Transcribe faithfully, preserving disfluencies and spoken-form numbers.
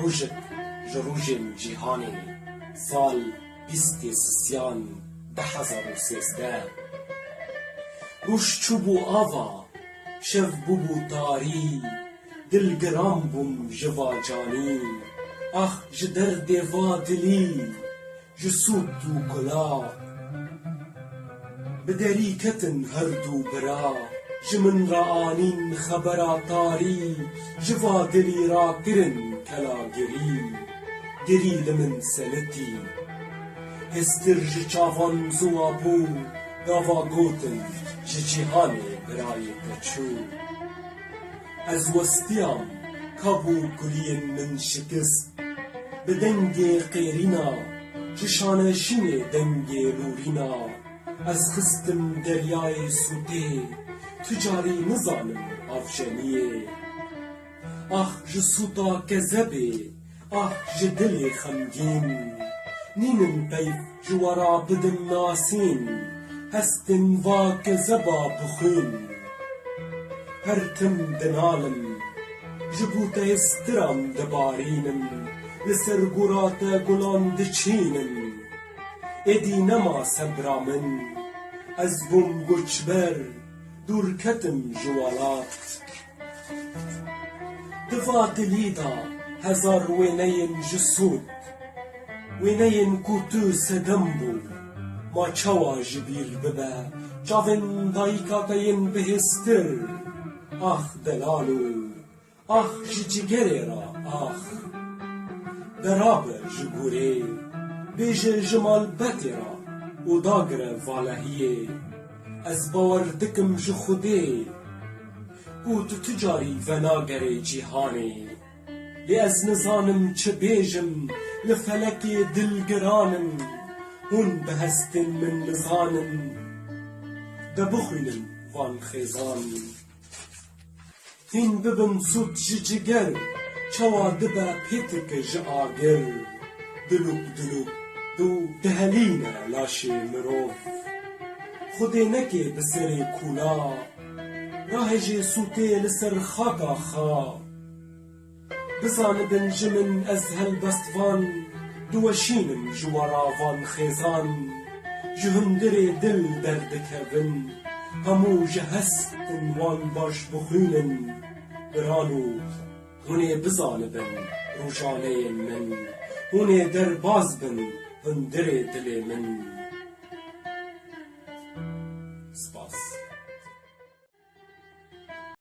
Rojek ji rojên cîhanê, sal bîstê sisiyan du hezar û sêzdeh. Roj çûbû ava, şev bûbû tarî, dilgiran bûm ji va canî. Ax ji derdê va dilî, ji sût û kula. Bi derî ketin her du bira, ji min re anîn xebera tarî, ji va dilî ra kirin kelagirî. Girî li min selitî. Hêstir ji çavan ziwa bû, gava gotin ji cîhanê birayê te çû. Ez westiyam, kabû kuliyên min şikist. Bi dengê qêrîna, ji şaneşînê dengê lûrîna, ez xistim deryayê sûtê, tu carî nizanim avjeniyê. Ax ji sûta kezebê, ax ji dilê xemgîn, nînin peyv ji we ra bidim nasîn, hestin va kezeba bixwîn. Her tim dinalim, ji bo te hêstiran dibarînim, li ser gora te gulan diçînim. Êdî nema sebra min, ez bûm goçber, dûr ketim ji welat. Di va dilî de hezar wêneyên ji sûd, wêneyên ku tu sedem bû, ma çawa ji bîr bibe, çavên dayika te yên bihêztir. Ax delalo, ax ji cigerê re, ax. Derabe ji gorê, bêje ji malbetê re û dagire valehiyê. Ez bawer dikim ji Xwedê, ku tu tu carî venagerê cîhanê. Lê ez nizanim çi bêjim, li felekê dilgiran im. Hûn bi hestên min nizanin, de bixwînin van xêzan. Hîn bibin sût ji ciger, çawa dibe pêtik ji agir. Dilûk dilûk du dihelîne laşê mirov. Xwedê neke bi serê kûla, rahêjê sûtê li ser xaka xwe. Bizanibin ji min ez helbestvan, diweşînim ji we ra van xêzan, ji hundirê dil derdikevin, hemû ji hestin wan baş bixwînin. Birano, hûn ê bizanibin rojaneyên min, hûn ê derbaz bin hundirê dilê min.